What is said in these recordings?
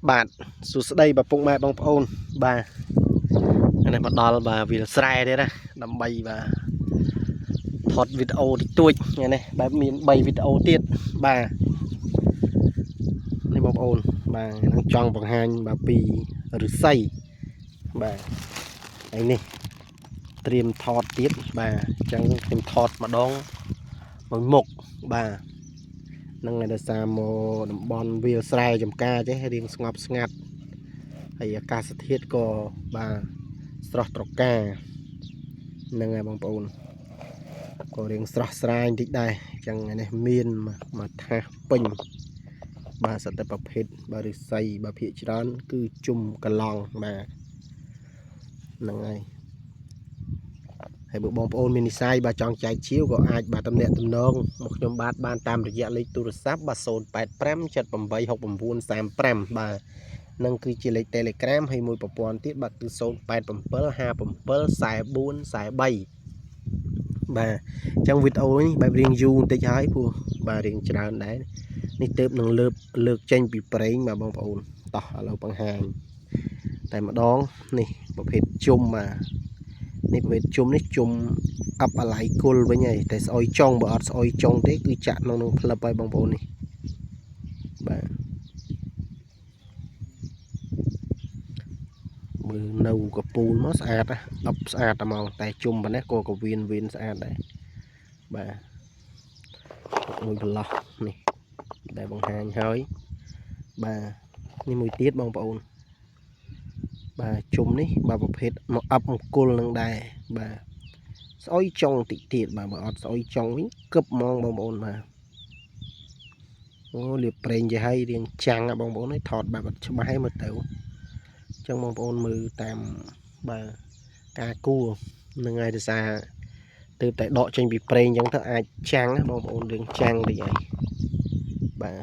បាទសួស្តីបាទពុកម៉ែបងប្អូនបាទនេះមកដល់បាទវាលស្រែទៀតណាដើម្បីបាទថតវីដេអូតិចតួចថ្ងៃនេះបែបមាន3វីដេអូទៀតបាទនេះបងប្អូនបាទនឹងចង់បង្ហាញបាទពីឫស្សីបាទហើយនេះត្រៀមថតទៀតបាទអញ្ចឹងខ្ញុំថតម្ដងមួយមុខបាទនឹងឯដោយសារមកតំបន់វាលស្រែចំការចេះរៀងស្ងប់ស្ងាត់ហើយអាកាសធាតុក៏បាទស្រស់ត្រកាហ្នឹងហើយបងប្អូនក៏រៀងស្រស់ស្រាយបន្តិចដែរអញ្ចឹងថ្ងៃនេះមានមួយថាសពេញបាទសត្វតែប្រភេទបាទឫស្សីបាទភាកច្រើន គឺជុំកឡង់បាទហ្នឹងហើយហើយបើបងប្អូនមាននិស្ស័យបាទចង់ចែកជាវក៏អាចបាទតំណាក់តំណងមកខ្ញុំបាទបានតាមរយៈលេខទូរស័ព្ទបាទ085 78 69 35បាទនឹងគឺជាលេខ Telegram ហើយមួយប្រព័ន្ធទៀតបាទគឺ087 57 44 43បាទអញ្ចឹងវីដេអូនេះបែបរៀងយូរបន្តិចហើយព្រោះបាទរៀងច្រើនដែរនេះទៅនឹងលើកលើកចេញពីប្រេងបាទបងប្អូនតោះឥឡូវបង្ហាញតែម្ដងនេះប្រភេទជុំបាទនេះប្រភេទជុំនេះជុំអាប់អាឡៃគុលវិញហើយតែស្អុយចុងបើអត់ស្អុយចុងទេគឺចាក់ក្នុងនឹងផ្លឹបហើយបងប្អូននេះបាទមើលនៅកពូលមកស្អាតណាអប់ស្អាតតែមកតែជុំប៉ុណ្ណេះក៏កវៀនវៀនស្អាតដែរបាទមួយប្រឡោះនេះដែលបង្ហាញហើយបាទនេះមួយទៀតបងប្អូនបាទជុំនេះបាទប្រភេទមកអាប់មង្គលនឹងដែរបាទស្អុយចុងតិចទៀតបាទបើអត់ស្អុយចុងវិញគឹបហ្មងបងប្អូនបាទអូលាបប្រេងចេះហើយរៀងចាំងបងប្អូនហើយថតបែបអត់ច្បាស់ហើយមើលទៅអញ្ចឹងបងប្អូនមើលតាមបាទការគួរនឹងហើយដោយសារទើបតែដកចេញពីប្រេងអញ្ចឹងទៅអាចចាំងបងប្អូនរឿងចាំងតិចហើយបាទ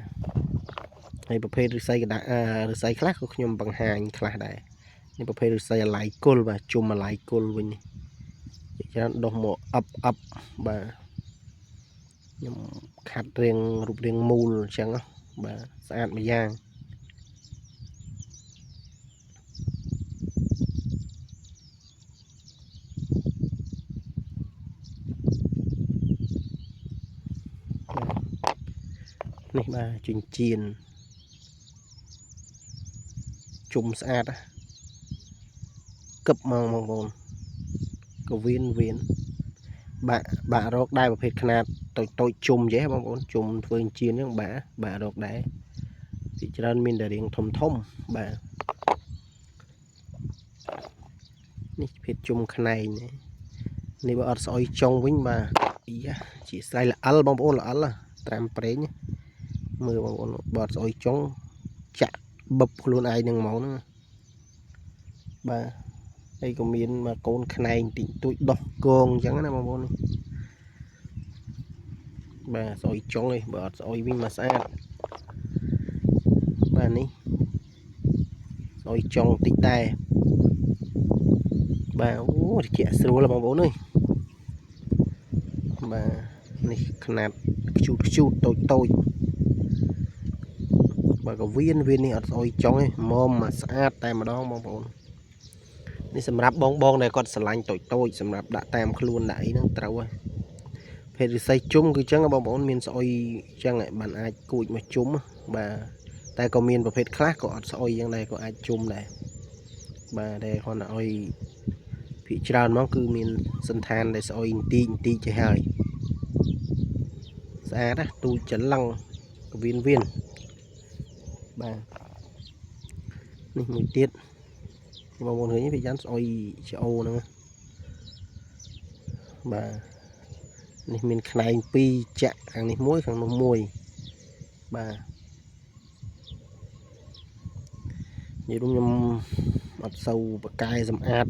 ហើយប្រភេទឫស្សីកដាឫស្សីខ្លះក៏ខ្ញុំបង្ហាញខ្លះដែរនេះប្រភេទឫស្សីអាឡៃគុលបាទជុំអាឡៃគុលវិញនេះច្រើនដុះមកអឹបអឹបបាទខ្ញុំខាត់រៀងរូបរាងមូលអញ្ចឹងបាទស្អាតម្យ៉ាងនេះបាទចិញ្ចៀនជុំស្អាតគឹបហ្មងបងប្អូនកវៀនវៀនបាក់បាក់រកដែរប្រភេទខ្នាតតូចតូចជុំចេះបងប្អូនជុំធ្វើចិញ្ចៀនហ្នឹងបាក់បាក់រកដែរពីច្រើនមានតែរៀងធំធំបាទនេះប្រភេទជុំខ្នែងនេះបើអត់ស្អុយចុងវិញបាទអាយ៉ាជាស្រ័យល្អិលបងប្អូនល្អិលត្រាំប្រេងមើលបងប្អូនបើអត់ស្អុយចុងចាក់បឹបខ្លួនឯងនឹងហ្មងហ្នឹងបាទហើយក៏មានមកកូនខ្នែងតិចតួចដោះគងអញ្ចឹងណាបងប្អូននេះបាទស្អុយចុងឯងបើអត់ស្អុយវិញមកស្អាតបាទនេះស្អុយចុងតិចដែរបាទអូត្រជាក់ស្រួលបងប្អូនអើយបាទនេះខ្នាតខ្ជូតខ្ជូតតូចតូចបើក៏វៀនវៀននេះអត់ស្អុយចុងទេមុំមកស្អាតតែម្ដងបងប្អូននេះសម្រាប់បងបងដែលគាត់ស្រឡាញ់តូចតូចសម្រាប់ដាក់តាមខ្លួនដាក់អីហ្នឹងត្រូវហើយភេទឫស្សីជុំគឺចឹងបងប្អូនមានស្អុយចឹងបានអាចគួចមកជុំបាទតែក៏មានប្រភេទខ្លះក៏អត់ស្អុយចឹងដែរក៏អាចជុំដែរបាទតែគាត់ឲ្យភាកច្រើនមកគឺមានសន្តានដែលស្អុយបន្តិចបន្តិចចេះហើយស្អាតណាទូចច្រឡឹងកវៀនវៀនបាទនេះមួយទៀតបងប្អូនឃើញវាយ៉ាងស្អុយច្អូហ្នឹងបាទនេះមានខ្នែង2ចាក់ខាងនេះមួយខាងនោះមួយបាទនិយាយរួមខ្ញុំអត់សូវបកែសម្អាត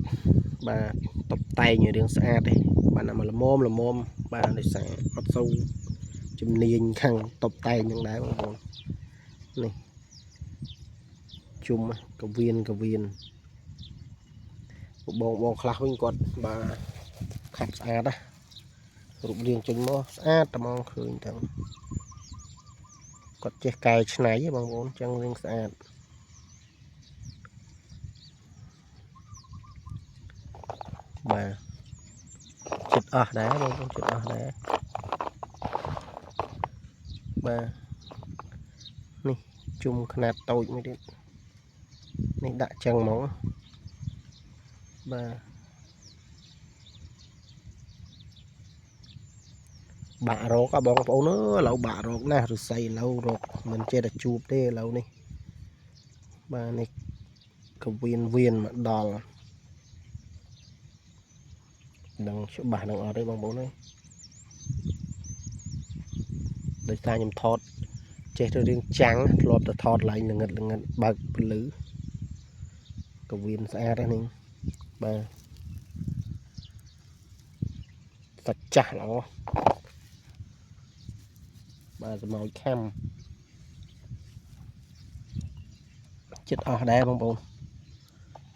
បាទតបតែងឲ្យរឿងស្អាតទេបាទណាមកល្មមល្មមបាទដោយសារអត់សូវជំនាញខាងតបតែងហ្នឹងដែរបងប្អូននេះជុំកវៀនកវៀនបងបងខ្លះវិញគាត់បាទខាត់ស្អាតណារូបរាងចេញមកស្អាតតែមកឃើញទាំងគាត់ចេះកែច្នៃបងប្អូនចឹងរឿងស្អាត បាទចិត្តអស់ដែរបងប្អូនចិត្តអស់ដែរបាទនេះជុំខ្នាតតូចមួយទៀតនេះដាក់ចឹងហ្មងបាទបាក់រកបងប្អូនអើយឥឡូវបាក់រកណាស់ឫស្សីឥឡូវរកមិនចេះតែជួបទេឥឡូវនេះបាទនេះក៏វៀនវៀនមកដល់ដឹងច្បាស់នឹងអត់ទេបងប្អូនអើយដោយសារខ្ញុំថតចេះទៅរឿងចាំងធ្លាប់តែថតឡើងល្ងិតល្ងិតបើកពលឺក៏វៀនស្អាតហ្នឹងនេះបាទសាច់ចាស់ល្អបាទសម្ោចខំចិត្តអស់ដែរបងប្អូន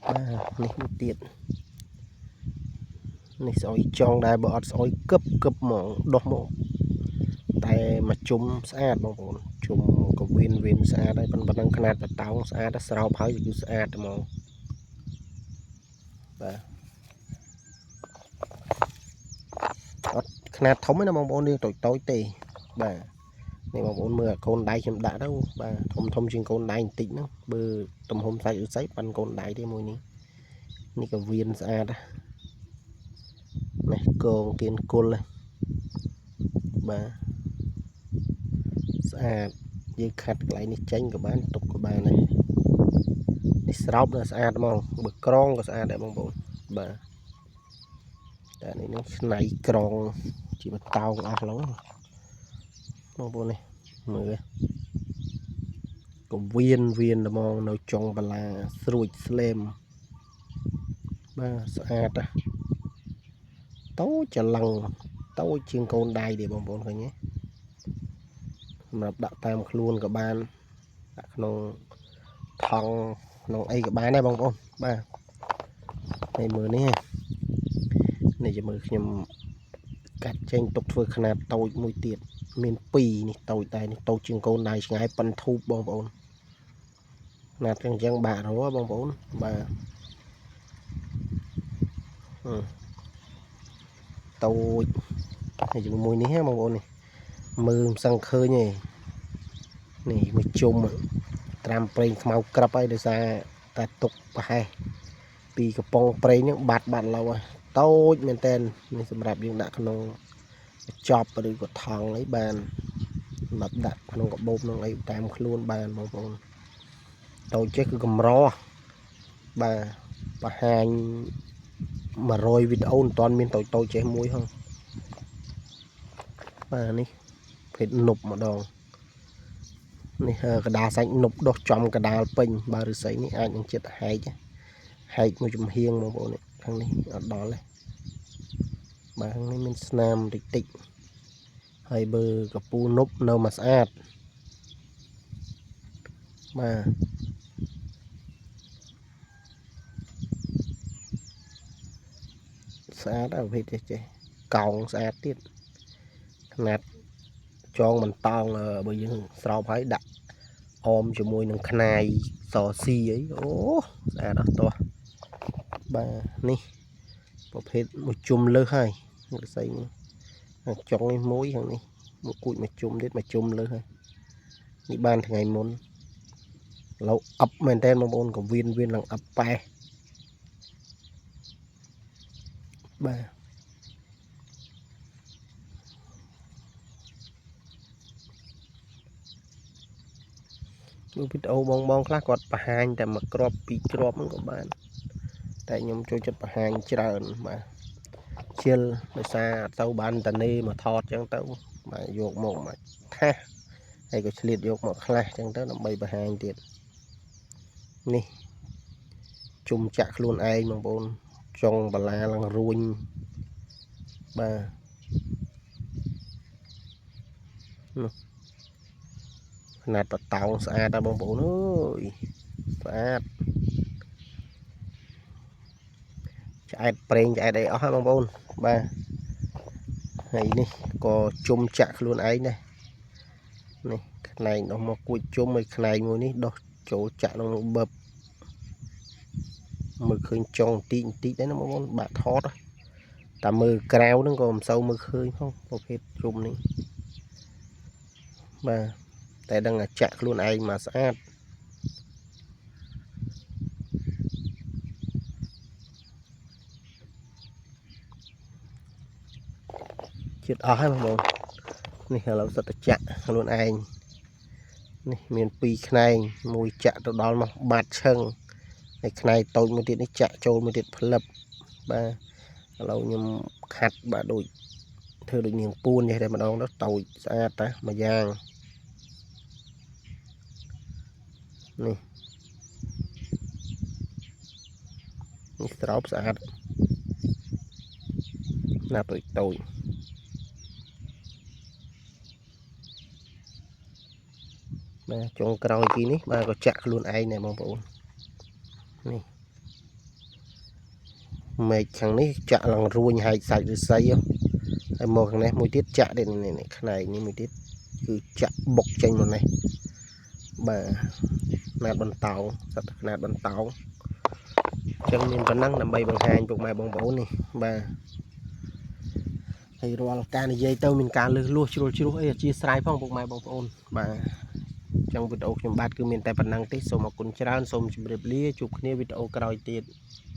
បាទនេះមួយទៀតនេះស្អុយចង់ដែរបើអត់ស្អុយគឹបគឹបហ្មងដោះមកតែមួយជុំស្អាតបងប្អូនជុំក៏វៀនវៀនស្អាតហើយប៉ុណ្ណឹងខ្នាតបតោងស្អាតស្រោបហើយគឺស្អាតហ្មងបាទអត់ខ្នាតធំទេណាបងប្អូននេះតូចតូចទេបាទនេះបងប្អូនមើលអាកូនដៃខ្ញុំដាក់ទៅបាទធំធំជាងកូនដៃបន្តិចហ្នឹងបើទំហំសាច់ឫស្សីប៉ាន់កូនដៃទេមួយនេះនេះក៏វៀនស្អាតនេះកងទៀនគុលបាទស្អាតយើងខាត់កន្លែងនេះចេញក៏បានទុកក៏បានដែរនេះស្រោបនៅស្អាតហ្មងបើក្រងក៏ស្អាតដែរបងប្អូនបាទតែនេះនឹងឆ្នៃក្រងជាបតោងអស់ឡូវបងប្អូននេះមើលក៏វៀនវៀនហ្មងនៅចុងបន្លាស្រួចស្លេមបាទស្អាតណាតូចច្រឡឹងតូចជាងកូនដៃទេបងប្អូនឃើញទេសម្រាប់ដាក់តាមខ្លួនក៏បានដាក់ក្នុងថង់ក្នុងអីក៏បានដែរបងប្អូនបាទហើយមើលនេះនេះជាមើលខ្ញុំកាត់ចេញទុកធ្វើខ្នាតតូចមួយទៀតមាន2នេះតូចតែនេះតូចជាងកូនដៃឆ្ងាយប៉ិនធូបបងប្អូនខ្នាតចឹងចឹងបាក់របងប្អូនបាទតូចហើយជាមួយនេះបងប្អូននេះមើលមិនសឹងឃើញទេនេះមួយជុំត្រាំប្រេងខ្មៅក្រឹបហើយដោយសារតែទុកប្រហែសពីកំប៉ុងប្រេងហ្នឹងបាត់បាត់ឡូវហើយតូចមែនតើនេះសម្រាប់យើងដាក់ក្នុងកញ្ចប់ឬក៏ថង់អីបានសម្រាប់ដាក់ក្នុងកាបូបក្នុងអីតាមខ្លួនបានបងប្អូនតូចចេះគឺកម្របាទបង្ហាញ100វីដេអូមិនទាន់មានតូចតូចចេះមួយហងបាទនេះភេទនប់ម្ដងនេះកដាសាច់នប់ដុសចំកដាលពេញបើឫស្សីនេះអាចនឹងចិត្តហែកហែកមួយចំហៀងបងប្អូននេះខាងនេះអត់ដល់ទេបាទខាងនេះមានស្នាមតិចតិចហើយបើកពូនប់នៅមកស្អាតបាទស្អាតហើយប្រភេទចេះចេះកោងស្អាតទៀតខ្នាតចងបន្តោងបើយើងស្រោបហើយដាក់អមជាមួយនឹងខ្នាយសស៊ីអីអូស្អាតអស់តោះបាទនេះប្រភេទមួយជុំលើសហើយឫស្សីនេះចុងនេះមួយខាងនេះមួយគូចមួយជុំទៀតមួយជុំលើសហើយនេះបានថ្ងៃមុនឥឡូវអឹបមែនតើបងប្អូនក៏វៀនវៀនឡើងអឹបប៉ែបាទមើលវីដេអូបងបងខ្លះគាត់បង្ហាញតែមួយគ្រាប់ពីរគ្រាប់ហ្នឹងក៏បានតែខ្ញុំចូលចិត្តបង្ហាញច្រើនបាទជិលដោយសារអត់ទៅបានតានីមកថតចឹងទៅបាទយកមកមកថាសហើយក៏ឆ្លៀតយកមកខ្លះចឹងទៅដើម្បីបង្ហាញទៀតនេះជុំចាក់ខ្លួនឯងបងប្អូនចុងបន្លាឡើងរួញបាទនោះខ្នាតបតោងស្អាតដែរបងប្អូនអើយស្អាតឆ្អែតប្រេងឆ្អែតអីអស់ហើយបងប្អូនបាទហើយនេះក៏ជុំចាក់ខ្លួនឯងដែរនេះខ្នែងដោះមកគួចជុំហើយខ្នែងមួយនេះដោះចូលចាក់ក្នុងបឹប មើលឃើញចុងបន្តិចបន្តិចដែរណាបងប្អូនបាក់ថតតែមើលក្រៅហ្នឹងក៏មិនសូវមើលឃើញផងប្រភេទជុំនេះបាទតែដឹងតែចាក់ខ្លួនឯងមកស្អាត ជាតិអស់ហើយបងប្អូននេះឥឡូវសិតតែចាក់ខ្លួនឯងនេះមាន2ខ្នែងមួយចាក់ទៅដល់មកបាតឈឹងហើយខ្នែងតូចមួយទៀតនេះចាក់ចូលមួយទៀតផ្លឹបបាទឥឡូវខ្ញុំខាត់បាទដូចធ្វើដូចនាងពួននេះតែម្ដងទៅតូចស្អាតតាមួយយ៉ាងនេះនេះស្រោបស្អាតណាស់តូចតូច បាទចុងក្រោយពីនេះបាទក៏ចាក់ខ្លួនឯងដែរបងប្អូននេះមែកខាងនេះចាក់ឡើងរួញហែកសាច់ឫស្សីហើយមកខាងនេះមួយទៀតចាក់ទៀតនេះខ្នែងនេះមួយទៀតគឺចាក់បុកចេញមកនេះបាទខ្នាតបន្តោងសត្វខ្នាតបន្តោងអញ្ចឹងមានប៉ុណ្ណឹងដើម្បីបង្ហាញពុកម៉ែបងប្អូននេះបាទហើយរាល់ការនិយាយទៅមានការលឺលួសជ្រុលជ្រោះអីអធិស្ឋានផងពុកម៉ែបងប្អូនបាទ ចឹងវីដេអូខ្ញុំបាទគឺមានតែប៉ុណ្ណឹងទេសូមអរគុណច្រើនសូមជម្រាបលាជួបគ្នាវីដេអូក្រោយទៀត។